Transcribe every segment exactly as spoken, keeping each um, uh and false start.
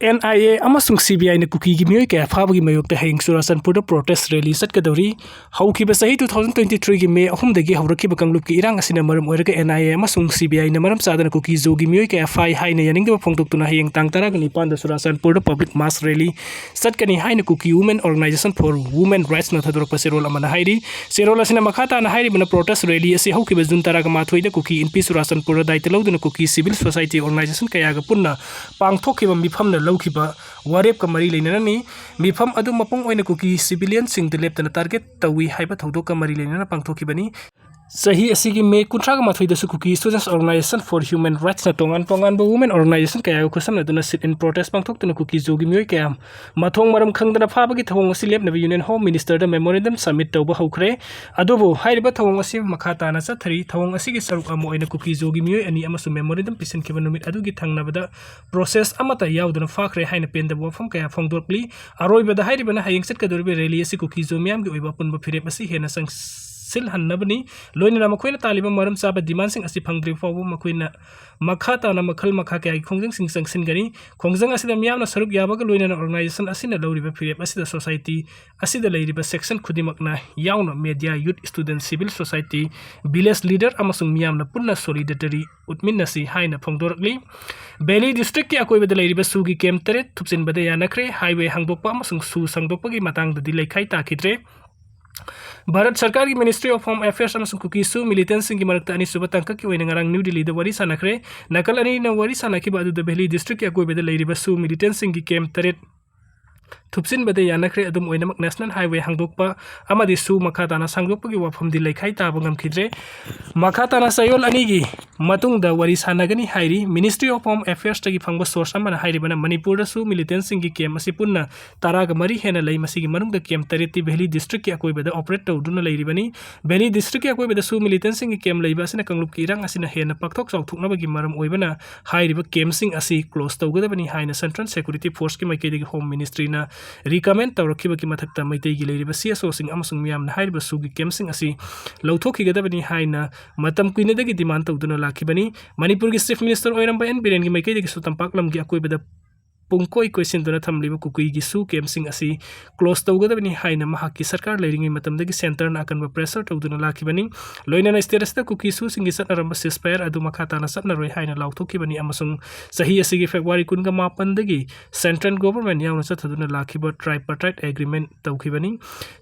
And I A ꯑꯃꯁꯨꯡ C B ꯑꯥꯏꯅ ꯀꯨꯀꯤꯒꯤ ꯃꯤꯑꯣꯏ ꯀꯌꯥ ꯐꯥꯕꯒꯤ ꯃꯥꯌꯣꯛꯇ ꯍꯌꯦꯡ ꯆꯨꯔꯥꯆꯥꯟꯄꯨꯔꯗ protest rally ꯆꯠꯀꯗꯧꯔꯤ꯫ ꯍꯧꯈꯤꯕ ꯆꯍꯤ two thousand twenty three ꯒꯤ May ꯑꯍꯨꯝꯗꯒꯤ ꯍꯧꯔꯛꯈꯤꯕ ꯀꯥꯡꯂꯨꯞꯀꯤ ꯏꯔꯥꯡ ꯑꯁꯤꯅ ꯃꯔꯝ ꯑꯣꯏꯔꯒ ꯑꯦꯟ ꯑꯥꯏ ꯑꯦ ꯑꯃꯁꯨꯡ ꯁꯤ ꯕꯤ ꯑꯥꯏꯅ ꯃꯔꯝ ꯆꯥꯗꯅ ꯀꯨꯀꯤ ꯖꯣꯒꯤ ꯃꯤꯑꯣꯏ ꯀꯌꯥ ꯐꯥꯏ ꯍꯥꯏꯅ ꯌꯥꯅꯤꯡꯗꯕ ꯐꯣꯡꯗꯣꯛꯇꯨꯅ ꯍꯌꯦꯡ ꯇꯥꯡ ꯇꯔꯥꯒ ꯅꯤꯄꯥꯟꯗ ꯆꯨꯔꯥꯆꯥꯟꯄꯨꯔꯗ public mass rally ꯆꯠꯀꯅꯤ ꯍꯥꯏꯅ Kuki Women Organisation for Women Rights ꯅ ꯊꯥꯗꯣꯔꯛꯄ ꯆꯦꯔꯣꯜ ꯑꯃꯅ ꯍꯥꯏꯔꯤ꯫ ꯆꯦꯔꯣꯜ ꯑꯁꯤꯅ ꯃꯈꯥ ꯇꯥꯅ ꯍꯥꯏꯔꯤꯕꯅ, protest rally ꯑꯁꯤ ꯍꯧꯈꯤꯕ June ꯇꯔꯥꯒ ꯃꯥꯊꯣꯏꯗ ꯀꯨꯀꯤ ꯏꯟꯄꯤ ꯆꯨꯔꯥꯆꯥꯟꯄꯨꯔꯗ ꯗꯥꯏꯇ ꯂꯧꯗꯨꯅ ꯀꯨꯀꯤ civil society organisation ꯀꯌꯥꯒ ꯄꯨꯟꯅ ꯄꯥꯡꯊꯣꯛꯈꯤꯕ ꯃꯤꯐꯝꯅ ꯂꯧꯈꯤꯕ ꯋꯥꯔꯦꯞꯀ ꯃꯔꯤ ꯂꯩꯅꯅꯅꯤ꯫ ꯃꯤꯐꯝ ꯑꯗꯨ ꯃꯄꯨꯡ ꯑꯣꯏꯅ ꯀꯨꯀꯤ civilian ꯁꯤꯡꯗ ꯂꯦꯞꯇꯅ target ꯇꯧꯏ ꯍꯥꯏꯕ ꯊꯧꯗꯣꯛꯀ ꯃꯔꯤ ꯂꯩꯅꯅ ꯄꯥꯡꯊꯣꯛꯈꯤꯕꯅꯤ꯫ ꯆꯍꯤ ꯑꯁꯤꯒꯤ May ꯀꯨꯟꯊ꯭ꯔꯥꯒ ꯃꯥꯊꯣꯏꯗꯁꯨ Kuki Students Organisation for Human Rights ꯅ ꯇꯣꯉꯥꯟ ꯇꯣꯉꯥꯟꯕ women organisation ꯀꯌꯥꯒ ꯈꯨꯠꯁꯝꯅꯗꯨꯅ sit-in protest ꯄꯥꯡꯊꯣꯛꯇꯨꯅ ꯀꯨꯀꯤ ꯖꯣꯒꯤ ꯃꯤꯑꯣꯏ ꯀꯌꯥ ꯃꯊꯣꯡ ꯃꯔꯝ ꯈꯪꯗꯅ ꯐꯥꯕꯒꯤ ꯊꯧꯑꯣꯡ ꯑꯁꯤ ꯂꯦꯞꯅꯕ Union Home Minister ꯗ memorandum submit ꯇꯧꯕ ꯍꯧꯈ꯭ꯔꯦ꯫ ꯑꯗꯨꯕꯨ ꯍꯥꯏꯔꯤꯕ ꯊꯧꯑꯣꯡ ꯑꯁꯤ ꯃꯈꯥ ꯇꯥꯅ ꯆꯠꯊꯔꯤ꯫ ꯊꯧꯑꯣꯡ ꯑꯁꯤꯒꯤ ꯁꯔꯨꯛ ꯑꯃ ꯑꯣꯏꯅ ꯀꯨꯀꯤ ꯖꯣꯒꯤ ꯃꯤꯑꯣꯏ ꯑꯅꯤ ꯑꯃꯁꯨꯡ memorandum ꯄꯤꯁꯤꯟꯈꯤꯕ ꯅꯨꯃꯤꯠ ꯑꯗꯨꯒꯤ ꯊꯪꯅꯕꯗ process ꯑꯃꯠꯇ ꯌꯥꯎꯗꯅ ꯐꯥꯈ꯭ꯔꯦ ꯍꯥꯏꯅ ꯄꯦꯟꯗꯕ ꯋꯥꯐꯝ ꯀꯌꯥ ꯐꯣꯡꯗꯣꯔꯛꯂꯤ꯫ ꯑꯔꯣꯏꯕꯗ ꯍꯥꯏꯔꯤꯕꯅ ꯍꯌꯦꯡ ꯆꯠꯀꯗꯧꯔꯤꯕ rally ꯑꯁꯤ ꯀꯨꯀꯤ ꯖꯣ ꯃꯤꯌꯥꯝꯒꯤ ꯑꯣꯏꯕ ꯑꯄꯨꯟꯕ ꯐꯤꯔꯦꯞ ꯑꯁꯤ ꯍꯦꯟꯅ ꯆꯪꯁꯤꯜꯍꯟꯅꯕꯅꯤ꯫ ꯂꯣꯏꯅꯅ ꯃꯈꯣꯏꯅ ꯇꯥꯜꯂꯤꯕ ꯃꯔꯝ ꯆꯥꯕ demand ꯁꯤꯡ ꯑꯁꯤ ꯐꯪꯗ꯭ꯔꯤꯕ ꯐꯥꯎꯕ ꯃꯈꯣꯏꯅ ꯃꯈꯥ ꯇꯥꯅ ꯃꯈꯜ ꯃꯈꯥ ꯀꯌꯥꯒꯤ ꯈꯣꯡꯖꯪꯁꯤꯡ ꯆꯪꯁꯤꯟꯒꯅꯤ꯫ ꯈꯣꯡꯖꯪ ꯑꯁꯤꯗ ꯃꯤꯌꯥꯝꯅ ꯁꯔꯨꯛ ꯌꯥꯕꯒ ꯂꯣꯏꯅꯅ organisation ꯑꯁꯤꯅ ꯂꯧꯔꯤꯕ ꯐꯤꯔꯦꯞ ꯑꯁꯤꯗ society ꯑꯁꯤꯗ ꯂꯩꯔꯤꯕ section ꯈꯨꯗꯤꯡꯃꯛꯅ ꯌꯥꯎꯅ media, youth, student, civil society, village leader ꯑꯃꯁꯨꯡ ꯃꯤꯌꯥꯝꯅ ꯄꯨꯟꯅ solidarity ꯎꯠꯃꯤꯟꯅꯁꯤ ꯍꯥꯏꯅ ꯐꯣꯡꯗꯣꯔꯛꯂꯤ꯫ Valley district ꯀꯤ ꯑꯀꯣꯏꯕꯗ ꯂꯩꯔꯤꯕ ꯁꯨꯒꯤ camp ꯇꯔꯦꯠ ꯊꯨꯞꯆꯤꯟꯕꯗ ꯌꯥꯅꯈ꯭ꯔꯦ꯫ Highway ꯍꯥꯡꯗꯣꯛꯄ ꯑꯃꯁꯨꯡ ꯁꯨ ꯁꯥꯡꯗꯣꯛꯄꯒꯤ ꯃꯇꯥꯡꯗꯗꯤ ꯂꯩꯈꯥꯏ ꯇꯥꯈꯤꯗ꯭ꯔꯦ꯫ ꯚꯥꯔꯠ ꯁꯔꯀꯥꯔꯒꯤ Ministry of Home Affairs ꯑꯃꯁꯨꯡ ꯀꯨꯀꯤ ꯁꯨ militant ꯁꯤꯡꯒꯤ ꯃꯔꯛꯇ ꯑꯅꯤꯁꯨꯕ ꯇꯥꯡꯀꯛꯀꯤ ꯑꯣꯏꯅ ꯉꯔꯥꯡ ꯅ꯭ꯌꯨ ꯗꯤꯜꯂꯤꯗ ꯋꯥꯔꯤ ꯁꯥꯟꯅꯈ꯭ꯔꯦ꯫ ꯅꯥꯀꯜ ꯑꯅꯤꯅ ꯋꯥꯔꯤ ꯁꯥꯟꯅꯈꯤꯕ ꯑꯗꯨꯗ Valley district ꯀꯤ ꯑꯀꯣꯏꯕꯗ ꯂꯩꯔꯤꯕ ꯁꯨ militant ꯁꯤꯡꯒꯤ camp ꯇꯔꯦꯠ ꯊꯨꯞꯆꯤꯟꯕꯗ ꯌꯥꯅꯈ꯭ꯔꯦ꯫ ꯑꯗꯨꯝ ꯑꯣꯏꯅꯃꯛ, national highway ꯍꯥꯡꯗꯣꯛꯄ ꯑꯃꯗꯤ ꯁꯨ ꯃꯈꯥ ꯇꯥꯅ ꯁꯥꯡꯗꯣꯛꯄꯒꯤ ꯋꯥꯐꯝꯗꯤ ꯂꯩꯈꯥꯏ ꯇꯥꯕ ꯉꯝꯈꯤꯗ꯭ꯔꯦ꯫ ꯃꯈꯥ ꯇꯥꯅ ꯆꯌꯣꯜ ꯑꯅꯤꯒꯤ ꯃꯇꯨꯡꯗ ꯋꯥꯔꯤ ꯁꯥꯟꯅꯒꯅꯤ ꯍꯥꯏꯔꯤ꯫ Ministry of Home Affairs ꯇꯒꯤ ꯐꯪꯕ source ꯑꯃꯅ ꯍꯥꯏꯔꯤꯕꯅ, ꯃꯅꯤꯄꯨꯔꯗꯁꯨ militant ꯁꯤꯡꯒꯤ camp ꯑꯁꯤ ꯄꯨꯟꯅ ꯇꯔꯥꯒ ꯃꯔꯤ ꯍꯦꯟꯅ ꯂꯩ꯫ ꯃꯁꯤꯒꯤ ꯃꯅꯨꯡꯗ camp ꯇꯔꯦꯠꯇꯤ Valley district ꯀꯤ ꯑꯀꯣꯏꯕꯗ operate ꯇꯧꯗꯨꯅ ꯂꯩꯔꯤꯕꯅꯤ꯫ Valley district ꯀꯤ ꯑꯀꯣꯏꯕꯗꯁꯨ militant ꯁꯤꯡꯒꯤ camp ꯂꯩꯕ ꯑꯁꯤꯅ ꯀꯥꯡꯂꯨꯞꯀꯤ ꯏꯔꯥꯡ ꯑꯁꯤꯅ ꯍꯦꯟꯅ ꯄꯥꯛꯊꯣꯛ ꯆꯥꯎꯊꯣꯛꯅꯕꯒꯤ ꯃꯔꯝ ꯑꯣꯏꯕꯅ ꯍꯥꯏꯔꯤꯕ camp ꯁꯤꯡ ꯑꯁꯤ close ꯇꯧꯒꯗꯕꯅꯤ ꯍꯥꯏꯅ Central Security Force ꯀꯤ ꯃꯥꯏꯀꯩꯗꯒꯤ Home Ministry ꯅ recommend ꯇꯧꯔꯛꯈꯤꯕꯒꯤ ꯃꯊꯛꯇ ꯃꯩꯇꯩꯒꯤ ꯂꯩꯔꯤꯕ C S O ꯁꯤꯡ ꯑꯃꯁꯨꯡ ꯃꯤꯌꯥꯝꯅ ꯍꯥꯏꯔꯤꯕ ꯁꯨꯒꯤ camp ꯁꯤꯡ ꯑꯁꯤ ꯂꯧꯊꯣꯛꯈꯤꯒꯗꯕꯅꯤ ꯍꯥꯏꯅ ꯃꯇꯝ ꯀꯨꯏꯅꯗꯒꯤ demand ꯇꯧꯗꯨꯅ ꯂꯥꯛꯈꯤꯕꯅꯤ꯫ ꯃꯅꯤꯄꯨꯔꯒꯤ Chief Minister ꯑꯣꯏꯔꯝꯕ ꯑꯦꯟ ꯕꯤꯔꯦꯟꯒꯤ ꯃꯥꯏꯀꯩꯗꯒꯤꯁꯨ ꯇꯝꯄꯥꯛ ꯂꯝꯒꯤ ꯑꯀꯣꯏꯕꯗ ꯄꯨꯡꯀꯣꯏ ꯀꯣꯏꯁꯤꯟꯗꯨꯅ ꯊꯝꯂꯤꯕ ꯀꯨꯀꯤꯒꯤ ꯁꯨ ꯀꯦꯝꯞꯁꯤꯡ ꯑꯁꯤ ꯀ꯭ꯂꯣꯖ ꯇꯧꯒꯗꯕꯅꯤ ꯍꯥꯏꯅ ꯃꯍꯥꯛꯀꯤ ꯁꯔꯀꯥꯔ ꯂꯩꯔꯤꯉꯩ ꯃꯇꯝꯗꯒꯤ ꯁꯦꯟꯇꯔꯅ ꯑꯀꯟꯕ ꯄ꯭ꯔꯦꯁꯔ ꯇꯧꯗꯨꯅ ꯂꯥꯛꯈꯤꯕꯅꯤ꯫ ꯂꯣꯏꯅꯅ ꯁ꯭ꯇꯦꯠ ꯑꯁꯤꯗ ꯀꯨꯀꯤ ꯁꯨꯁꯤꯡꯒꯤ ꯆꯠꯅꯔꯝꯕ ceasefire ꯑꯗꯨ ꯃꯈꯥ ꯇꯥꯅ ꯆꯠꯅꯔꯣꯏ ꯍꯥꯏꯅ ꯂꯥꯎꯊꯣꯛꯈꯤꯕꯅꯤ ꯑꯃꯁꯨꯡ ꯆꯍꯤ ꯑꯁꯤꯒꯤ ꯐꯦꯕ꯭ꯔꯨꯋꯥꯔꯤ ꯀꯨꯟꯒ ꯃꯥꯄꯟꯗꯒꯤ ꯁꯦꯟꯇ꯭ꯔꯦꯜ ꯒꯣꯚꯔꯟꯃꯦꯟꯠ ꯌꯥꯎꯅ ꯆꯠꯊꯗꯨꯅ ꯂꯥꯛꯈꯤꯕ tripartite agreement ꯇꯧꯈꯤꯕꯅꯤ꯫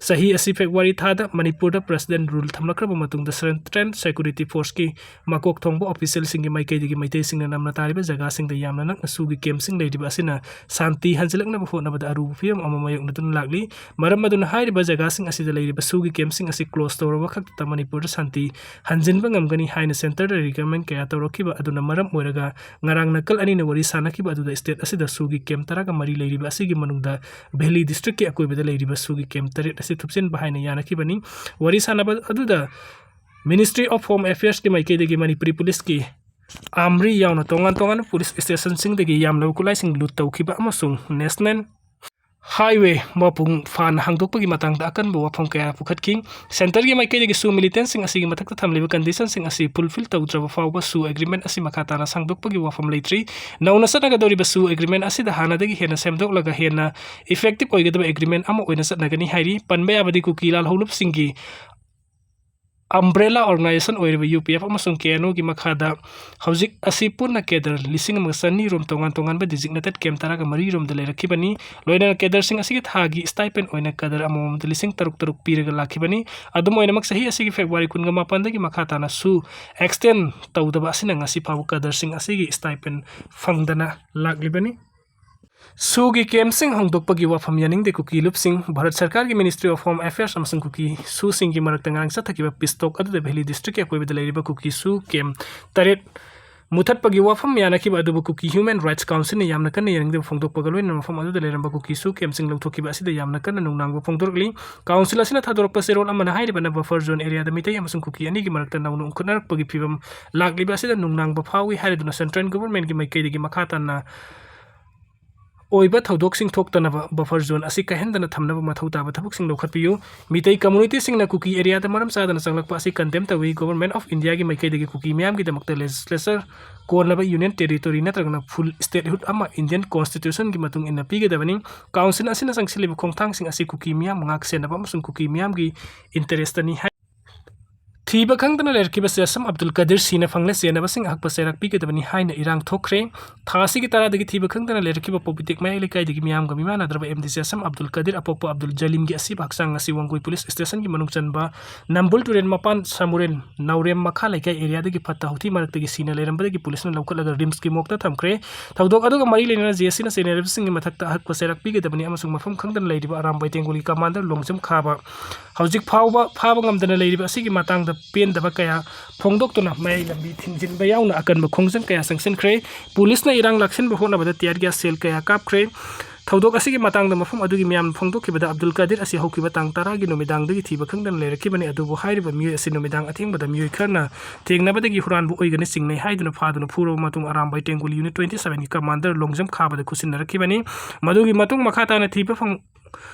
ꯆꯍꯤ ꯑꯁꯤ ꯐꯦꯕ꯭ꯔꯨꯋꯥꯔꯤ ꯊꯥꯗ ꯃꯅꯤꯄꯨꯔꯗ president rule ꯊꯝꯂꯛꯈ꯭ꯔꯕ ꯃꯇꯨꯡꯗ central security forceꯀꯤ ꯃꯀꯣꯛ ꯊꯣꯡꯕ officialꯁꯤꯡꯒꯤ ꯃꯥꯏꯀꯩꯗꯒꯤ ꯃꯩꯇꯩꯁꯤꯡꯅ ꯅꯝꯅ ꯇꯥꯔꯤꯕ ꯖꯒꯥꯁꯤꯡꯗ ꯌꯥꯝꯅ ꯅꯛꯅ ꯁꯨꯒꯤ ꯀꯦꯝꯞꯁꯤꯡ ꯂꯩꯔꯤꯕ ꯑꯁꯤꯅ ꯁꯥꯟꯇꯤ ꯍꯟꯖꯤꯜꯂꯛꯅꯕ ꯍꯣꯠꯅꯕꯗ ꯑꯔꯨꯕ ꯐꯤꯚꯝ ꯑꯃ ꯃꯥꯌꯣꯛꯅꯗꯨꯅ ꯂꯥꯛꯂꯤ꯫ ꯃꯔꯝ ꯑꯗꯨꯅ ꯍꯥꯏꯔꯤꯕ ꯖꯒꯥꯁꯤꯡ ꯑꯁꯤꯗ ꯂꯩꯔꯤꯕ ꯁꯨꯒꯤ ꯀꯦꯝꯞꯁꯤꯡ ꯑꯁꯤ ꯀ꯭ꯂꯣꯖ ꯇꯧꯔꯕ ꯈꯛꯇꯗ ꯃꯅꯤꯄꯨꯔꯗ ꯁꯥꯟꯇꯤ ꯍꯟꯖꯤꯟꯕ ꯉꯝꯒꯅꯤ ꯍꯥꯏꯅ ꯁꯦꯟꯇꯔꯗ ꯔꯤꯀꯃꯦꯟ ꯀꯌꯥ ꯇꯧꯔꯛꯈꯤꯕ ꯑꯗꯨꯅ ꯃꯔꯝ ꯑꯣꯏꯔꯒ ꯉꯔꯥꯡ ꯅꯥꯀꯜ ꯑꯅꯤꯅ ꯋꯥꯔꯤ ꯁꯥꯅꯈꯤꯕ ꯑꯗꯨꯗ ꯁ꯭ꯇꯦꯠ ꯑꯁꯤꯗ ꯁꯨꯒꯤ ꯀꯦꯝꯞ ꯇꯔꯥꯒ ꯃꯔꯤ ꯂꯩꯔꯤꯕ ꯑꯁꯤꯒꯤ ꯃꯅꯨꯡꯗ ꯚꯦꯂꯤ ꯗꯤꯁꯇ꯭ꯔꯤꯛꯀꯤ ꯑꯀꯣꯏꯕꯗ ꯂꯩꯔꯤꯕ ꯁꯨꯒꯤ ꯀꯦꯝꯞ ꯇꯔꯦꯠ ꯑꯁꯤ ꯊꯨꯞꯆꯤꯟꯕ ꯍꯥꯏꯅ ꯌꯥꯅꯈꯤꯕꯅꯤ꯫ ꯋꯥꯔꯤ ꯁꯥꯅꯕ ꯑꯗꯨꯗ Ministry of Home Affairsꯀꯤ ꯃꯥꯏꯀꯩꯗꯒꯤ ꯃꯅꯤꯄꯨꯔꯤ ꯄꯨꯂꯤꯁꯀꯤ ꯑꯥꯔꯃꯔꯤ ꯌꯥꯎꯅ ꯇꯣꯉꯥꯟ ꯇꯣꯉꯥꯟꯕ ꯄꯨꯂꯤꯁ ꯁ꯭ꯇꯦꯁꯟꯁꯤꯡꯗꯒꯤ ꯌꯥꯝꯂꯕ ꯈꯨꯠꯂꯥꯏꯁꯤꯡ ꯂꯨꯠ ꯇꯧꯈꯤꯕ ꯑꯃꯁꯨꯡ ꯅꯦꯁꯅꯦꯜ ꯍꯥꯏꯋꯦ ꯃꯄꯨꯡ ꯐꯥꯅ ꯍꯥꯡꯗꯣꯛꯄꯒꯤ ꯃꯇꯥꯡꯗ ꯑꯀꯟꯕ ꯋꯥꯐꯝ ꯀꯌꯥ ꯄꯨꯈꯠꯈꯤ꯫ ꯁꯦꯟꯇꯔꯒꯤ ꯃꯥꯏꯀꯩꯗꯒꯤꯁꯨ ꯃꯤꯂꯤꯇꯦꯟꯠꯁꯤꯡ ꯑꯁꯤꯒꯤ ꯃꯊꯛꯇ ꯊꯝꯂꯤꯕ ꯀꯟꯗꯤꯁꯟꯁꯤꯡ ꯑꯁꯤ ꯐꯨꯜꯐꯤꯜ ꯇꯧꯗ꯭ꯔꯕ ꯐꯥꯎꯕ ꯁꯨ ꯑꯦꯒ꯭ꯔꯤꯃꯦꯟꯠ ꯑꯁꯤ ꯃꯈꯥ ꯇꯥꯅ ꯁꯥꯡꯗꯣꯛꯄꯒꯤ ꯋꯥꯐꯝ ꯂꯩꯇ꯭ꯔꯤ꯫ ꯅꯧꯅ ꯆꯠꯅꯒꯗꯧꯔꯤꯕ ꯁꯨ ꯑꯦꯒ꯭ꯔꯤꯃꯦꯟꯠ ꯑꯁꯤꯗ ꯍꯥꯟꯅꯗꯒꯤ ꯍꯦꯟꯅ ꯁꯦꯝꯗꯣꯛꯂꯒ ꯍꯦꯟꯅ ꯏꯐꯦꯛꯇꯤꯚ ꯑꯣꯏꯒꯗꯕ ꯑꯦꯒ꯭ꯔꯤꯃꯦꯟꯠ ꯑꯃ ꯑꯣꯏꯅ ꯆꯠꯅꯒꯅꯤ ꯍꯥꯏꯔꯤ꯫ ꯄꯟꯕ ꯌꯥꯕꯗꯤ ꯀꯨꯀꯤ ꯂꯥꯜꯍꯧꯂꯨꯞꯁꯤꯡꯒꯤ ꯑꯝꯕ꯭ꯔꯦꯂꯥ ꯑꯣꯔꯒꯅꯥꯏꯖꯦꯁꯟ ꯑꯣꯏꯔꯤꯕ ꯌꯨ ꯄꯤ ꯑꯦꯐ ꯑꯃꯁꯨꯡ ꯀꯦ ꯑꯦꯟ ꯑꯣꯒꯤ ꯃꯈꯥꯗ ꯍꯧꯖꯤꯛ ꯑꯁꯤ ꯄꯨꯟꯅ ꯀꯦꯗꯔ ꯂꯤꯁꯤꯡ ꯑꯃꯒ ꯆꯅꯤ ꯔꯣꯝ ꯇꯣꯉꯥꯟ ꯇꯣꯉꯥꯟꯕ ꯗꯤꯖꯤꯛꯅꯦꯇꯦꯠ ꯀꯦꯝꯞ ꯇꯔꯥꯒ ꯃꯔꯤ ꯔꯣꯝꯗ ꯂꯩꯔꯛꯈꯤꯕꯅꯤ꯫ ꯂꯣꯏꯅꯅ ꯀꯦꯗꯔꯁꯤꯡ ꯑꯁꯤꯒꯤ ꯊꯥꯒꯤ ꯁ꯭ꯇꯥꯏꯄꯦꯟ ꯑꯣꯏꯅ ꯀꯗꯔ ꯑꯃꯃꯝꯗ ꯂꯤꯁꯤꯡ ꯇꯔꯨꯛ ꯇꯔꯨꯛ ꯄꯤꯔꯒ ꯂꯥꯛꯈꯤꯕꯅꯤ꯫ ꯑꯗꯨꯝ ꯑꯣꯏꯅꯃꯛ ꯆꯍꯤ ꯑꯁꯤꯒꯤ ꯐꯦꯕ꯭ꯔꯨꯋꯥꯔꯤ ꯀꯨꯟꯒ ꯃꯥꯄꯟꯗꯒꯤ ꯃꯈꯥ ꯇꯥꯅꯁꯨ ꯑꯦꯛꯁꯇꯦꯟ ꯇꯧꯗꯕ ꯑꯁꯤꯅ ꯉꯁꯤ ꯐꯥꯎꯕ ꯀꯗꯔꯁꯤꯡ ꯑꯁꯤꯒꯤ ꯁ꯭ꯇꯥꯏꯄꯦꯟ ꯐꯪꯗꯅ ꯂꯥꯛꯂꯤꯕꯅꯤ꯫ ꯁꯨꯒꯤ ꯀꯦꯝꯞꯁꯤꯡ ꯍꯣꯡꯗꯣꯛꯄꯒꯤ ꯋꯥꯐꯝ ꯌꯥꯅꯤꯡꯗꯦ ꯀꯨꯀꯤ ꯂꯨꯞꯁꯤꯡ꯫ ꯚꯥꯔꯠ ꯁꯔꯀꯥꯔꯒꯤ Ministry of Home Affairs ꯑꯃꯁꯨꯡ ꯀꯨꯀꯤ ꯁꯨꯁꯤꯡꯒꯤ ꯃꯔꯛꯇ ꯉꯔꯥꯡ ꯆꯠꯊꯈꯤꯕ ꯄꯤꯁ ꯇꯣꯛ ꯑꯗꯨꯗ ꯚꯦꯂꯤ ꯗꯤꯁꯇ꯭ꯔꯤꯛꯀꯤ ꯑꯀꯣꯏꯕꯗ ꯂꯩꯔꯤꯕ ꯀꯨꯀꯤ ꯁꯨ ꯀꯦꯝꯞ ꯇꯔꯦꯠ ꯃꯨꯊꯠꯄꯒꯤ ꯋꯥꯐꯝ ꯌꯥꯅꯈꯤꯕ ꯑꯗꯨꯕꯨ ꯀꯨꯀꯤ ꯍ꯭ꯌꯨꯃꯦꯟ ꯔꯥꯏꯠꯁ ꯀꯥꯎꯟꯁꯤꯜꯅ ꯌꯥꯝꯅ ꯀꯟꯅ ꯌꯥꯅꯤꯡꯗꯕ ꯐꯣꯡꯗꯣꯛꯄꯒ ꯂꯣꯏꯅꯅ ꯃꯐꯝ ꯑꯗꯨꯗ ꯂꯩꯔꯝꯕ ꯀꯨꯀꯤ ꯁꯨ ꯀꯦꯝꯞꯁꯤꯡ ꯂꯧꯊꯣꯛꯈꯤꯕ ꯑꯁꯤꯗ ꯌꯥꯝꯅ ꯀꯟꯅ ꯅꯨꯡꯅꯥꯡꯕ ꯐꯣꯡꯗꯣꯔꯛꯂꯤ꯫ ꯀꯥꯎꯟꯁꯤꯜ ꯑꯁꯤꯅ ꯊꯥꯗꯣꯔꯛꯄ ꯆꯦꯔꯣꯜ ꯑꯃꯅ ꯍꯥꯏꯔꯤꯕꯅ ꯕꯐꯔ ꯖꯣꯟ ꯑꯦꯔꯤꯌꯥꯗ ꯃꯤꯇꯩ ꯑꯃꯁꯨꯡ ꯀꯨꯀꯤ ꯑꯅꯤꯒꯤ ꯃꯔꯛꯇ ꯅꯧꯅ ꯎꯪꯈꯠꯅꯔꯛꯄꯒꯤ ꯐꯤꯕꯝ ꯂꯥꯛꯂꯤꯕ ꯑꯁꯤꯗ ꯅꯨꯡꯅꯥꯡꯕ ꯐꯥꯎꯏ ꯍꯥꯏꯔꯗꯨꯅ ꯁꯦꯟꯇ꯭ꯔꯦꯜ ꯒꯣꯚꯔꯟꯃꯦꯟꯠꯀꯤ ꯃꯥꯏꯀꯩꯗꯒꯤ ꯃꯈꯥ ꯇꯥꯅ ꯑꯣꯏꯕ ꯊꯧꯗꯣꯛꯁꯤꯡ ꯊꯣꯛꯇꯅꯕ buffer zone ꯑꯁꯤ ꯀꯥꯏꯍꯟꯗꯅ ꯊꯝꯅꯕ ꯃꯊꯧ ꯇꯥꯕ ꯊꯕꯛꯁꯤꯡ ꯂꯧꯈꯠꯄꯤꯌꯨ꯫ ꯃꯤꯇꯩ communityꯁꯤꯡꯅ ꯀꯨꯀꯤ areaꯗ ꯃꯔꯝ ꯆꯥꯗꯅ ꯆꯪꯂꯛꯄ ꯑꯁꯤ condemn ꯇꯧꯏ꯫ Government of Indiaꯒꯤ ꯃꯥꯏꯀꯩꯗꯒꯤ ꯀꯨꯀꯤ ꯃꯤꯌꯥꯝꯒꯤꯗꯃꯛꯇ legislature ꯀꯣꯟꯅꯕ union territory ꯅꯠꯇ꯭ꯔꯒꯅ full statehood ꯑꯃ Indian Constitutionꯒꯤ ꯃꯇꯨꯡ ꯏꯟꯅ ꯄꯤꯒꯗꯕꯅꯤ꯫ Council ꯑꯁꯤꯅ ꯆꯪꯁꯤꯜꯂꯤꯕ ꯈꯣꯡꯊꯥꯡꯁꯤꯡ ꯑꯁꯤ ꯀꯨꯀꯤ ꯃꯤꯌꯥꯝ ꯉꯥꯛ ꯁꯦꯟꯅꯕ ꯑꯃꯁꯨꯡ ꯀꯨꯀꯤ ꯃꯤꯌꯥꯝꯒꯤ interestꯅꯤ ꯍꯥꯏ꯫ ꯊꯤꯕ ꯈꯪꯗꯅ ꯂꯩꯔꯛꯈꯤꯕ ꯖꯦꯁꯝ ꯑꯕꯗꯨꯜ ꯀꯗꯤꯔ ꯁꯤꯅ ꯐꯪꯂꯦ, ꯆꯦꯟꯅꯕꯁꯤꯡ ꯑꯍꯛꯄ ꯆꯩꯔꯥꯛ ꯄꯤꯒꯗꯕꯅꯤ ꯍꯥꯏꯅ ꯏꯔꯥꯡ ꯊꯣꯛꯈ꯭ꯔꯦ꯫ ꯊꯥ ꯑꯁꯤꯒꯤ ꯇꯔꯥꯗꯒꯤ ꯊꯤꯕ ꯈꯪꯗꯅ ꯂꯩꯔꯛꯈꯤꯕ ꯄꯣꯕꯤꯇꯦꯛ ꯃꯌꯥꯏ ꯂꯩꯀꯥꯏꯗꯒꯤ ꯃꯤꯌꯥꯝꯒ ꯃꯤꯃꯥꯟꯅꯗ꯭ꯔꯕ ꯑꯦꯝ ꯗꯤ ꯖꯦꯁꯝ ꯑꯕꯗꯨꯜ ꯀꯗꯤꯔ ꯑꯄꯣꯛꯄ ꯑꯕꯗꯨꯜ ꯖꯂꯤꯝꯒꯤ ꯑꯁꯤꯕ ꯍꯛꯆꯥꯡ ꯑꯁꯤ ꯋꯥꯡꯒꯣꯏ ꯄꯨꯂꯤꯁ ꯁ꯭ꯇꯦꯁꯟꯒꯤ ꯃꯅꯨꯡ ꯆꯟꯕ ꯅꯝꯕꯨꯜ ꯇꯨꯔꯦꯜ ꯃꯄꯥꯟ ꯁꯃꯨꯔꯦꯟ ꯅꯥꯎꯔꯦꯝ ꯃꯈꯥ ꯂꯩꯀꯥꯏ areaꯗꯒꯤ ꯐꯠꯇ ꯍꯥꯎꯊꯤ ꯃꯔꯛꯇꯒꯤ ꯁꯤꯅ ꯂꯩꯔꯝꯕꯗꯒꯤ ꯄꯨꯂꯤꯁꯅ ꯂꯧꯈꯠꯂꯒ ꯔꯤꯝꯁꯀꯤ ꯃꯣꯔꯒꯇ ꯊꯝꯈ꯭ꯔꯦ꯫ ꯊꯧꯗꯣꯛ ꯑꯗꯨꯒ ꯃꯔꯤ ꯂꯩꯅꯅ ꯖꯦ ꯑꯦꯁ ꯁꯤꯅ ꯆꯦꯟꯅꯔꯤꯕꯁꯤꯡꯒꯤ ꯃꯊꯛꯇ ꯑꯍꯛꯄ ꯆꯩꯔꯥꯛ ꯄꯤꯒꯗꯕꯅꯤ ꯑꯃꯁꯨꯡ ꯃꯐꯝ ꯈꯪꯗꯅ ꯂꯩꯔꯤꯕ ꯑꯔꯥꯝꯕꯥꯏ ꯇꯦꯡꯒꯣꯜꯒꯤ commander ꯂꯣꯡꯖꯝ ꯈꯥꯕ ꯍꯧꯖꯤꯛ ꯐꯥꯎꯕ ꯐꯥꯕ ꯉꯝꯗꯅ ꯂꯩꯔꯤꯕ ꯑꯁꯤꯒꯤ ꯃꯇꯥꯡꯗ ꯄꯦꯟꯗꯕ ꯀꯌꯥ ꯐꯣꯡꯗꯣꯛꯇꯨꯅ ꯃꯌꯥꯏ ꯂꯝꯕꯤ ꯊꯤꯡꯖꯤꯟꯕ ꯌꯥꯎꯅ ꯑꯀꯟꯕ ꯈꯣꯡꯖꯪ ꯀꯌꯥ ꯆꯪꯁꯤꯟꯈ꯭ꯔꯦ꯫ ꯄꯨꯂꯤꯁꯅ ꯏꯔꯥꯡ ꯂꯥꯛꯁꯤꯟꯕ ꯍꯣꯠꯅꯕꯗ tear gas shell ꯀꯌꯥ ꯀꯥꯞꯈ꯭ꯔꯦ꯫ ꯊꯧꯗꯣꯛ ꯑꯁꯤꯒꯤ ꯃꯇꯥꯡꯗ ꯃꯐꯝ ꯑꯗꯨꯒꯤ ꯃꯤꯌꯥꯝꯅ ꯐꯣꯡꯗꯣꯛꯈꯤꯕꯗ ꯑꯕꯗꯨꯜ ꯀꯥꯗꯤꯔ ꯑꯁꯤ ꯍꯧꯈꯤꯕ ꯇꯥꯡ ꯇꯔꯥꯒꯤ ꯅꯨꯃꯤꯗꯥꯡꯗꯒꯤ ꯊꯤꯕ ꯈꯪꯗꯅ ꯂꯩꯔꯛꯈꯤꯕꯅꯤ, ꯑꯗꯨꯕꯨ ꯍꯥꯏꯔꯤꯕ ꯃꯤꯑꯣꯏ ꯑꯁꯤ ꯅꯨꯃꯤꯗꯥꯡ ꯑꯊꯦꯡꯕꯗ ꯃꯤꯑꯣꯏ ꯈꯔꯅ ꯊꯦꯡꯅꯕꯗꯒꯤ ꯍꯨꯔꯥꯟꯕ ꯑꯣꯏꯒꯅꯤ ꯆꯤꯡꯅꯩ ꯍꯥꯏꯗꯨꯅ ꯐꯥꯗꯨꯅ ꯐꯨꯔꯕ ꯃꯇꯨꯡ Arambai ꯇꯦꯡꯒꯨꯜ unit twenty sevenꯒꯤ commander Longjam ꯈꯥꯕꯗ ꯈꯨꯠꯁꯤꯟꯅꯔꯛꯈꯤꯕꯅꯤ꯫ ꯃꯗꯨꯒꯤ ꯃꯇꯨꯡ ꯃꯈꯥ ꯇꯥꯅ ꯊꯤꯕ ꯐꯪ-,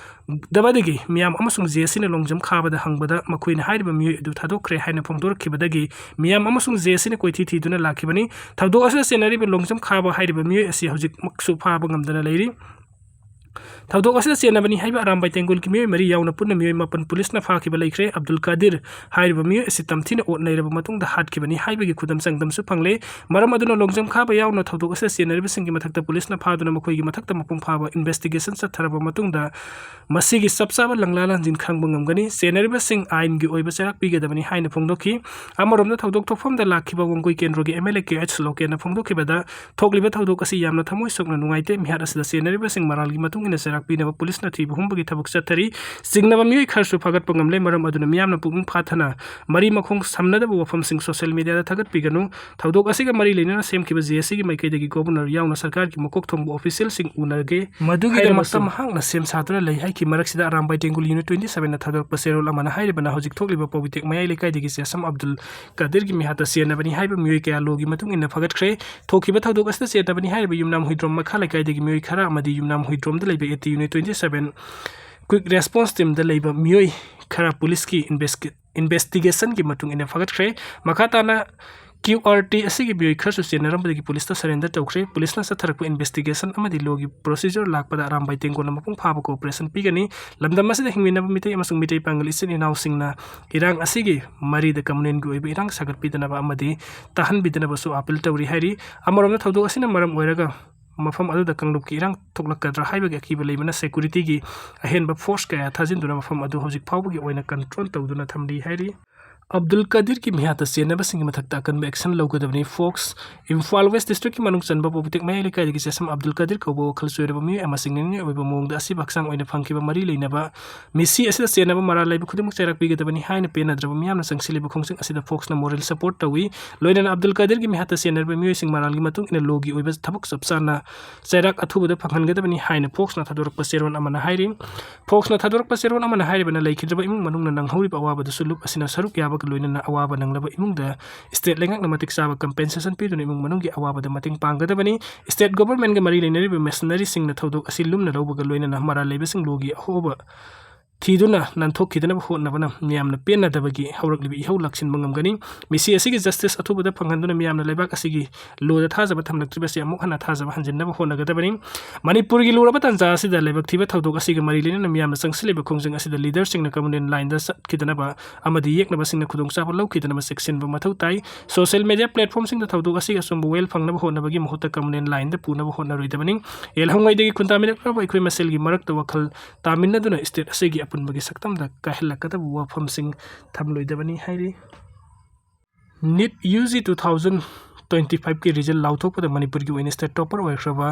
ꯗꯕꯗꯒꯤ ꯃꯤꯌꯥꯝ ꯑꯃꯁꯨꯡ ꯖꯦ ꯑꯦꯁ ꯁꯤꯅ ꯂꯣꯡꯖꯝ ꯈꯥꯕꯗ ꯍꯪꯕꯗ ꯃꯈꯣꯏꯅ ꯍꯥꯏꯔꯤꯕ ꯃꯤꯑꯣꯏ ꯑꯗꯨ ꯊꯥꯗꯣꯛꯈ꯭ꯔꯦ ꯍꯥꯏꯅ ꯐꯣꯡꯗꯣꯔꯛꯈꯤꯕꯗꯒꯤ ꯃꯤꯌꯥꯝ ꯑꯃꯁꯨꯡ ꯖꯦ ꯑꯦꯁ ꯁꯤꯅ ꯀꯣꯏꯊꯤ ꯊꯤꯗꯨꯅ ꯂꯥꯛꯈꯤꯕꯅꯤ꯫ ꯊꯧꯗꯣꯛ ꯑꯁꯤꯗ ꯆꯦꯟꯅꯔꯤꯕ ꯂꯣꯡꯖꯝ ꯈꯥꯕ ꯍꯥꯏꯔꯤꯕ ꯃꯤꯑꯣꯏ ꯑꯁꯤ ꯍꯧꯖꯤꯛꯃꯛꯁꯨ ꯐꯥꯕ ꯉꯝꯗꯅ ꯂꯩꯔꯤ꯫ ꯊꯧꯗꯣꯛ ꯑꯁꯤꯗ ꯆꯦꯟꯅꯕꯅꯤ ꯍꯥꯏꯕ ꯑꯔꯥꯝꯕꯥꯏ ꯇꯦꯡꯒꯨꯜꯒꯤ ꯃꯤꯑꯣꯏ ꯃꯔꯤ ꯌꯥꯎꯅ ꯄꯨꯟꯅ ꯃꯤꯑꯣꯏ ꯃꯥꯄꯟ ꯄꯨꯂꯤꯁꯅ ꯐꯥꯈꯤꯕ ꯂꯩꯈ꯭ꯔꯦ꯫ ꯑꯕꯗꯨꯜ ꯀꯥꯗꯤꯔ ꯍꯥꯏꯔꯤꯕ ꯃꯤꯑꯣꯏ ꯑꯁꯤ ꯇꯝꯊꯤꯅ ꯑꯣꯠ ꯅꯩꯔꯕ ꯃꯇꯨꯡꯗ ꯍꯥꯠꯈꯤꯕꯅꯤ ꯍꯥꯏꯕꯒꯤ ꯈꯨꯗꯝ ꯆꯥꯡꯗꯝꯁꯨ ꯐꯪꯂꯦ꯫ ꯃꯔꯝ ꯑꯗꯨꯅ ꯂꯣꯡꯖꯝ ꯈꯥꯕ ꯌꯥꯎꯅ ꯊꯧꯗꯣꯛ ꯑꯁꯤꯗ ꯆꯦꯟꯅꯔꯤꯕꯁꯤꯡꯒꯤ ꯃꯊꯛꯇ ꯄꯨꯂꯤꯁꯅ ꯐꯥꯗꯨꯅ ꯃꯈꯣꯏꯒꯤ ꯃꯊꯛꯇ ꯃꯄꯨꯡ ꯐꯥꯕ investigation ꯆꯠꯊꯔꯕ ꯃꯇꯨꯡꯗ ꯃꯁꯤꯒꯤ ꯆꯞ ꯆꯥꯕ ꯂꯪꯂꯥ ꯂꯥꯟꯖꯤꯟ ꯈꯪꯕ ꯉꯝꯒꯅꯤ꯫ ꯆꯦꯟꯅꯔꯤꯕꯁꯤꯡ ꯑꯥꯏꯟꯒꯤ ꯑꯣꯏꯕ ꯆꯩꯔꯥꯛ ꯄꯤꯒꯗꯕꯅꯤ ꯍꯥꯏꯅ ꯐꯣꯡꯗꯣꯛꯈꯤ꯫ ꯑꯃꯔꯣꯝꯗ ꯊꯧꯗꯣꯛ ꯊꯣꯛꯐꯝꯗ ꯂꯥꯛꯈꯤꯕ ꯋꯥꯡꯒꯣꯏ ꯀꯦꯟꯗ꯭ꯔꯣꯒꯤ M L A K H ꯂꯣꯀꯦꯟꯅ ꯐꯣꯡꯗꯣꯛꯈꯤꯕꯗ ꯊꯣꯛꯂꯤꯕ ꯊꯧꯗꯣꯛ ꯑꯁꯤ ꯌꯥꯝꯅ ꯊꯃꯣꯏ ꯁꯣꯛꯅ ꯅꯨꯡꯉꯥꯏꯇꯦ꯫ ꯃꯤꯍꯥꯠ ꯑꯁꯤꯗ ꯆꯦꯟꯅꯔꯤꯕꯁꯤꯡ ꯃꯔꯥꯜꯒꯤ ꯃꯇꯨꯡ ꯏꯟꯅ ꯆꯩꯔꯥꯛ ꯄꯤꯅꯕ ꯄꯨꯂꯤꯁꯅ ꯊꯤꯕ ꯍꯨꯝꯕꯒꯤ ꯊꯕꯛ ꯆꯠꯊꯔꯤ꯫ ꯆꯤꯡꯅꯕ ꯃꯤꯑꯣꯏ ꯈꯔꯁꯨ ꯐꯥꯒꯠꯄ ꯉꯝꯂꯦ꯫ ꯃꯔꯝ ꯑꯗꯨꯅ ꯃꯤꯌꯥꯝꯅ ꯄꯨꯛꯅꯤꯡ ꯐꯥꯊꯅ ꯃꯔꯤ ꯃꯈꯣꯡ ꯁꯝꯅꯗꯕ ꯋꯥꯐꯝꯁꯤꯡ ꯁꯣꯁꯤꯌꯦꯜ ꯃꯤꯗꯤꯌꯥꯗ ꯊꯥꯒꯠꯄꯤꯒꯅꯨ꯫ ꯊꯧꯗꯣꯛ ꯑꯁꯤꯒ ꯃꯔꯤ ꯂꯩꯅꯅ ꯁꯦꯝꯈꯤꯕ ꯖꯦ ꯑꯦꯁ ꯁꯤꯒꯤ ꯃꯥꯏꯀꯩꯗꯒꯤ ꯒꯣꯕꯔꯅꯔ ꯌꯥꯎꯅ ꯁꯔꯀꯥꯔꯒꯤ ꯃꯀꯣꯛ ꯊꯣꯡꯕ ꯑꯣꯐꯤꯁꯤꯌꯦꯜꯁꯤꯡ ꯎꯅꯔꯒꯦ꯫ ꯃꯗꯨꯒꯤꯗꯃꯛꯇ ꯍꯥꯏꯔꯕꯁꯨ ꯃꯍꯥꯛꯅ ꯁꯦꯝ ꯁꯥꯗꯨꯅ ꯂꯩ ꯍꯥꯏꯈꯤ꯫ ꯃꯔꯛꯁꯤꯗ ꯑꯔꯥꯝꯕꯥꯏ ꯇꯦꯡꯒꯨꯜ ꯌꯨꯅꯤꯠ twenty seven ꯅ ꯊꯥꯗꯣꯔꯛꯄ ꯆꯦꯔꯣꯜ ꯑꯃꯅ ꯍꯥꯏꯔꯤꯕꯅ ꯍꯧꯖꯤꯛ ꯊꯣꯛꯂꯤꯕ ꯄꯧꯕꯤꯇꯦꯛ ꯃꯌꯥꯏ ꯂꯩꯀꯥꯏꯗꯒꯤ ꯖꯦꯁꯝ ꯑꯕꯗꯨꯜ ꯀꯥꯗꯤꯔꯒꯤ ꯃꯤꯍꯥꯠꯇ ꯆꯦꯟꯅꯕꯅꯤ ꯍꯥꯏꯕ ꯃꯤꯑꯣꯏ ꯀꯌꯥ ꯂꯣꯒꯤ ꯃꯇꯨꯡ ꯏꯟꯅ ꯐꯒꯠꯈ꯭ꯔꯦ꯫ ꯊꯣꯛꯈꯤꯕ ꯊꯧꯗꯣꯛ ꯑꯁꯤꯗ ꯆꯦꯟꯅꯕꯅꯤ ꯍꯥꯏꯔꯤꯕ ꯌꯨꯝꯅꯥꯝ ꯍꯨꯏꯗ꯭ꯔꯣꯝ ꯃꯈꯥ ꯂꯩꯀꯥꯏꯗꯒꯤ ꯃꯤꯑꯣꯏ ꯈꯔ ꯑꯃꯗꯤ ꯌꯨꯝꯅꯥꯝ ꯍꯨꯏꯗ꯭ꯔꯣꯝꯗ ꯂꯩꯕ A T unit twenty seven quick response team ꯗ ꯂꯩꯕ ꯃꯤꯑꯣꯏ ꯈꯔ ꯄꯨꯂꯤꯁꯀꯤ ꯏꯟꯚꯦꯁꯀꯤ-, ꯏꯟꯚꯦꯁꯇꯤꯒꯦꯁꯟꯒꯤ ꯃꯇꯨꯡ ꯏꯟꯅ ꯐꯒꯠꯈ꯭ꯔꯦ꯫ ꯃꯈꯥ ꯇꯥꯅ ꯀ꯭ꯌꯨ ꯑꯥꯔ ꯇꯤ ꯑꯁꯤꯒꯤ ꯃꯤꯑꯣꯏ ꯈꯔꯁꯨ ꯆꯦꯟꯅꯔꯝꯕꯗꯒꯤ ꯄꯨꯂꯤꯁꯇ ꯁꯔꯦꯟꯗꯔ ꯇꯧꯈ꯭ꯔꯦ꯫ ꯄꯨꯂꯤꯁꯅ ꯆꯠꯊꯔꯛꯄ ꯏꯟꯚꯦꯁꯇꯤꯒꯦꯁꯟ ꯑꯃꯗꯤ ꯂꯣꯒꯤ ꯄ꯭ꯔꯣꯁꯤꯖꯔ ꯂꯥꯛꯄꯗ ꯑꯔꯥꯝꯕꯥꯏ ꯇꯦꯡꯒꯣꯜꯅ ꯃꯄꯨꯡ ꯐꯥꯕ ꯀꯣꯑꯣꯄꯔꯦꯁꯟ ꯄꯤꯒꯅꯤ꯫ ꯂꯝꯗꯝ ꯑꯁꯤꯗ ꯍꯤꯡꯃꯤꯟꯅꯕ ꯃꯤꯇꯩ ꯑꯃꯁꯨꯡ ꯃꯤꯇꯩ ꯄꯥꯡꯒꯜ ꯏꯆꯤꯟ ꯏꯅꯥꯎꯁꯤꯡꯅ ꯏꯔꯥꯡ ꯑꯁꯤꯒꯤ ꯃꯔꯤꯗ ꯀꯝꯃꯨꯅꯦꯜꯒꯤ ꯑꯣꯏꯕ ꯏꯔꯥꯡ ꯁꯥꯒꯠꯄꯤꯗꯅꯕ ꯑꯃꯗꯤ ꯇꯥꯍꯟꯕꯤꯗꯅꯕꯁꯨ ꯑꯥꯄꯤꯜ ꯇꯧꯔꯤ ꯍꯥꯏꯔꯤ꯫ ꯑꯃꯔꯣꯝꯗ ꯊꯧꯗꯣꯛ ꯑꯁꯤꯅ ꯃꯔꯝ ꯑꯣꯏꯔꯒ ꯃꯐꯝ ꯑꯗꯨꯗ ꯀꯥꯡꯂꯨꯞꯀꯤ ꯏꯔꯥꯡ ꯊꯣꯛꯂꯛꯀꯗ꯭ꯔꯥ ꯍꯥꯏꯕꯒꯤ ꯑꯀꯤꯕ ꯂꯩꯕꯅ ꯁꯦꯀ꯭ꯌꯨꯔꯤꯇꯤꯒꯤ ꯑꯍꯦꯟꯕ ꯐꯣꯔꯁ ꯀꯌꯥ ꯊꯥꯖꯤꯟꯗꯨꯅ ꯃꯐꯝ ꯑꯗꯨ ꯍꯧꯖꯤꯛ ꯐꯥꯎꯕꯒꯤ ꯑꯣꯏꯅ ꯀꯟꯇ꯭ꯔꯣꯜ ꯇꯧꯗꯨꯅ ꯊꯝꯂꯤ ꯍꯥꯏꯔꯤ꯫ ꯑꯕꯗꯨꯜ ꯀꯥꯗꯤꯔꯒꯤ ꯃꯤꯍꯥꯠꯇ ꯆꯦꯟꯅꯕꯁꯤꯡꯒꯤ ꯃꯊꯛꯇ ꯑꯀꯟꯕ ꯑꯦꯛꯁꯟ ꯂꯧꯒꯗꯕꯅꯤ꯫ ꯐꯣꯛꯁ, ꯏꯝꯐꯥꯜ ꯋꯦꯁ ꯗꯤꯁꯇ꯭ꯔꯤꯛꯀꯤ ꯃꯅꯨꯡ ꯆꯟꯕ ꯄꯧꯕꯨꯇꯦꯛ ꯃꯌꯥꯏ ꯂꯩꯀꯥꯏꯗꯒꯤ ꯆꯦꯁꯝ ꯑꯕꯗꯨꯜ ꯀꯥꯗꯤꯔ ꯀꯧꯕ ꯋꯥꯈꯜ ꯆꯣꯏꯔꯕ ꯃꯤꯑꯣꯏ ꯑꯃ ꯁꯤꯡꯅꯅꯤꯡꯉꯥꯏ ꯑꯣꯏꯕ ꯃꯑꯣꯡꯗ ꯑꯁꯤꯕ ꯍꯛꯆꯥꯡ ꯑꯣꯏꯅ ꯐꯪꯈꯤꯕ ꯃꯔꯤ ꯂꯩꯅꯕ ꯃꯤꯁꯤ ꯑꯁꯤꯗ ꯆꯦꯟꯅꯕ ꯃꯔꯥꯜ ꯂꯩꯕ ꯈꯨꯗꯤꯡꯃꯛ ꯆꯩꯔꯥꯛ ꯄꯤꯒꯗꯕꯅꯤ ꯍꯥꯏꯅ ꯄꯦꯟꯅꯗ꯭ꯔꯕ ꯃꯤꯌꯥꯝꯅ ꯆꯪꯁꯤꯜꯂꯤꯕ ꯈꯣꯡꯖꯪ ꯑꯁꯤꯗ ꯐꯣꯛꯁꯅ ꯃꯣꯔꯦꯜ ꯁꯄꯣꯔꯠ ꯇꯧꯏ꯫ ꯂꯣꯏꯅꯅ ꯑꯕꯗꯨꯜ ꯀꯥꯗꯤꯔꯒꯤ ꯃꯤꯍꯥꯠꯇ ꯆꯦꯟꯅꯔꯤꯕ ꯃꯤꯑꯣꯏꯁꯤꯡ ꯃꯔꯥꯜꯒꯤ ꯃꯇꯨꯡ ꯏꯟꯅ ꯂꯣꯒꯤ ꯑꯣꯏꯕ ꯊꯕꯛ ꯆꯞ ꯆꯥꯅ ꯆꯩꯔꯥꯛ ꯑꯊꯨꯕꯗ ꯐꯪꯍꯟꯒꯗꯕꯅꯤ ꯍꯥꯏꯅ ꯐꯣꯛꯁꯅ ꯊꯥꯗꯣꯔꯛꯄ ꯆꯦꯔꯣꯜ ꯑꯃꯅ ꯍꯥꯏꯔꯤ꯫ ꯐꯣꯛꯁꯅ ꯊꯥꯗꯣꯔꯛꯄ ꯆꯦꯔꯣꯜ ꯑꯃꯅ ꯍꯥꯏꯔꯤꯕꯅ ꯂꯩꯈꯤꯗ꯭ꯔꯕ ꯏꯃꯨꯡ ꯃꯅꯨꯡꯅ ꯅꯪꯍꯧꯔꯤꯕ ꯑꯋꯥꯕꯗꯁꯨ ꯂꯨꯞ ꯑꯁꯤꯅ ꯁꯔꯨꯛ ꯌꯥꯕꯒ ꯂꯣꯏꯅꯅ ꯑꯋꯥꯕ ꯅꯪꯂꯕ ꯏꯃꯨꯡꯗ ꯁ꯭ꯇꯦꯠ ꯂꯩꯉꯥꯛꯅ ꯃꯇꯤꯛ ꯆꯥꯕ ꯀꯝꯄꯦꯟꯁꯦꯁꯟ ꯄꯤꯗꯨꯅ ꯏꯃꯨꯡ ꯃꯅꯨꯡꯒꯤ ꯑꯋꯥꯕꯗ ꯃꯇꯦꯡ ꯄꯥꯡꯒꯗꯕꯅꯤ꯫ ꯁ꯭ꯇꯦꯠ ꯒꯣꯚꯔꯟꯃꯦꯟꯠꯒ ꯃꯔꯤ ꯂꯩꯅꯔꯤꯕ ꯃꯤꯁꯅꯔꯤꯁꯤꯡꯅ ꯊꯧꯗꯣꯛ ꯑꯁꯤ ꯂꯨꯝꯅ ꯂꯧꯕꯒ ꯂꯣꯏꯅꯅ ꯃꯔꯥꯜ ꯂꯩꯕꯁꯤꯡ ꯂꯣꯒꯤ ꯑꯍꯣꯕ ꯊꯤꯗꯨꯅ ꯅꯥꯟꯊꯣꯛꯈꯤꯗꯅꯕ ꯍꯣꯠꯅꯕꯅ ꯃꯤꯌꯥꯝꯅ ꯄꯦꯟꯅꯗꯕꯒꯤ ꯍꯧꯔꯛꯂꯤꯕ ꯏꯍꯧ ꯂꯥꯛꯁꯤꯟꯕ ꯉꯝꯒꯅꯤ꯫ ꯃꯤꯁꯤ ꯑꯁꯤꯒꯤ ꯖꯁꯇꯤꯁ ꯑꯊꯨꯕꯗ ꯐꯪꯍꯟꯗꯨꯅ ꯃꯤꯌꯥꯝꯅ ꯂꯩꯕꯥꯛ ꯑꯁꯤꯒꯤ ꯂꯣꯗ ꯊꯥꯖꯕ ꯊꯝꯂꯛꯇ꯭ꯔꯤꯕꯁꯤ ꯑꯃꯨꯛ ꯍꯟꯅ ꯊꯥꯖꯕ ꯍꯟꯖꯤꯟꯅꯕ ꯍꯣꯠꯅꯒꯗꯕꯅꯤ꯫ ꯃꯅꯤꯄꯨꯔꯒꯤ ꯂꯨꯔꯕ ꯇꯥꯟꯖꯥ ꯑꯁꯤꯗ ꯂꯥꯏꯕꯛ ꯊꯤꯕ ꯊꯧꯗꯣꯛ ꯑꯁꯤꯒ ꯃꯔꯤ ꯂꯩꯅꯅ ꯃꯤꯌꯥꯝꯅ ꯆꯪꯁꯤꯜꯂꯤꯕ ꯈꯣꯡꯖꯪ ꯑꯁꯤꯗ ꯂꯤꯗꯔꯁꯤꯡꯅ ꯀꯝꯃꯨꯅꯦꯜ ꯂꯥꯏꯟꯗ ꯆꯠꯈꯤꯗꯅꯕ ꯑꯃꯗꯤ ꯌꯦꯛꯅꯕꯁꯤꯡꯅ ꯈꯨꯗꯣꯡꯆꯥꯕ ꯂꯧꯈꯤꯗꯅꯕ ꯆꯦꯛꯁꯤꯟꯕ ꯃꯊꯧ ꯇꯥꯏ꯫ ꯁꯣꯁꯤꯌꯦꯜ ꯃꯤꯗꯤꯌꯥ ꯄ꯭ꯂꯦꯠꯐꯣꯝꯁꯤꯡꯗ ꯊꯧꯗꯣꯛ ꯑꯁꯤꯒꯤ ꯑꯆꯨꯝꯕ ꯋꯦꯜ ꯐꯪꯅꯕ ꯍꯣꯠꯅꯕꯒꯤ ꯃꯍꯨꯠꯇ ꯀꯝꯃꯨꯅꯦꯜ ꯂꯥꯏꯟꯗ ꯄꯨꯅꯕ ꯍꯣꯠꯅꯔꯣꯏꯗꯕꯅꯤ꯫ ꯌꯦꯜꯍꯧꯉꯩꯗꯒꯤ ꯈꯨꯟꯗꯥꯃꯤꯟꯅꯔꯛꯂꯕ ꯑꯩꯈꯣꯏ ꯃꯁꯦꯜꯒꯤ ꯃꯔꯛꯇ ꯋꯥꯈꯜ ꯇꯥꯃꯤꯟꯅꯗꯨꯅ ꯁ꯭ꯇꯦꯠ ꯑꯁꯤꯒꯤ ꯑꯄꯨꯟꯕꯒꯤ ꯁꯛꯇꯝꯗ ꯀꯥꯏꯍꯜꯂꯛꯀꯗꯕ ꯋꯥꯐꯝꯁꯤꯡ ꯊꯝꯂꯣꯏꯗꯕꯅꯤ ꯍꯥꯏꯔꯤ꯫ NEET U G two thousand twenty five ꯀꯤ ꯔꯤꯖꯜ ꯂꯥꯎꯊꯣꯛꯄꯗ ꯃꯅꯤꯄꯨꯔꯒꯤ ꯑꯣꯏꯅ ꯁ꯭ꯇꯦꯠ ꯇꯣꯞꯄꯔ ꯑꯣꯏꯈ꯭ꯔꯕ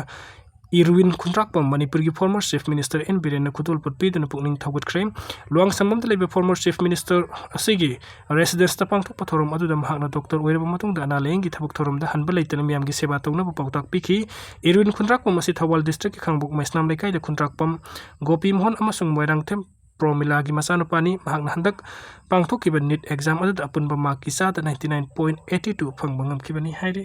ꯏꯔꯋꯤꯟ ꯈꯨꯟꯗ꯭ꯔꯥꯛꯄꯝ ꯃꯅꯤꯄꯨꯔꯒꯤ former Chief Minister N ꯕꯤꯔꯦꯟꯅ ꯈꯨꯗꯣꯜꯄꯣꯠ ꯄꯤꯗꯨꯅ ꯄꯨꯛꯅꯤꯡ ꯊꯧꯒꯠꯈ꯭ꯔꯦ꯫ ꯂꯨꯋꯥꯡꯁꯝꯕꯝꯗ ꯂꯩꯕ former Chief Minister ꯑꯁꯤꯒꯤ residenceꯇ ꯄꯥꯡꯊꯣꯛꯄ ꯊꯧꯔꯝ ꯑꯗꯨꯗ ꯃꯍꯥꯛꯅ doctor ꯑꯣꯏꯔꯕ ꯃꯇꯨꯡꯗ ꯑꯅꯥ ꯂꯥꯌꯦꯡꯒꯤ ꯊꯕꯛ ꯊꯧꯔꯝꯗ ꯍꯟꯕ ꯂꯩꯇꯅ ꯃꯤꯌꯥꯝꯒꯤ ꯁꯦꯕꯥ ꯇꯧꯅꯕ ꯄꯥꯎꯇꯥꯛ ꯄꯤꯈꯤ꯫ ꯏꯔꯋꯤꯟ ꯈꯨꯟꯗ꯭ꯔꯥꯛꯄꯝ ꯑꯁꯤ ꯊꯧꯕꯥꯜ districtꯀꯤ ꯈꯥꯡꯕꯣꯛ ꯃꯩꯁꯅꯥꯝ ꯂꯩꯀꯥꯏꯗ ꯈꯨꯟꯗ꯭ꯔꯥꯛꯄꯝ ꯒꯣꯄꯤꯃꯣꯍꯟ ꯑꯃꯁꯨꯡ ꯃꯣꯏꯔꯥꯡꯊꯦꯝ ꯄ꯭ꯔꯣꯃꯤꯂꯥꯒꯤ ꯃꯆꯥꯅꯨꯄꯥꯅꯤ꯫ ꯃꯍꯥꯛꯅ ꯍꯟꯗꯛ ꯄꯥꯡꯊꯣꯛꯈꯤꯕ NEET exam ꯑꯗꯨꯗ ꯑꯄꯨꯟꯕ markꯀꯤ ꯆꯥꯗ ninety nine point eighty two ꯐꯪꯕ ꯉꯝꯈꯤꯕꯅꯤ ꯍꯥꯏꯔꯤ꯫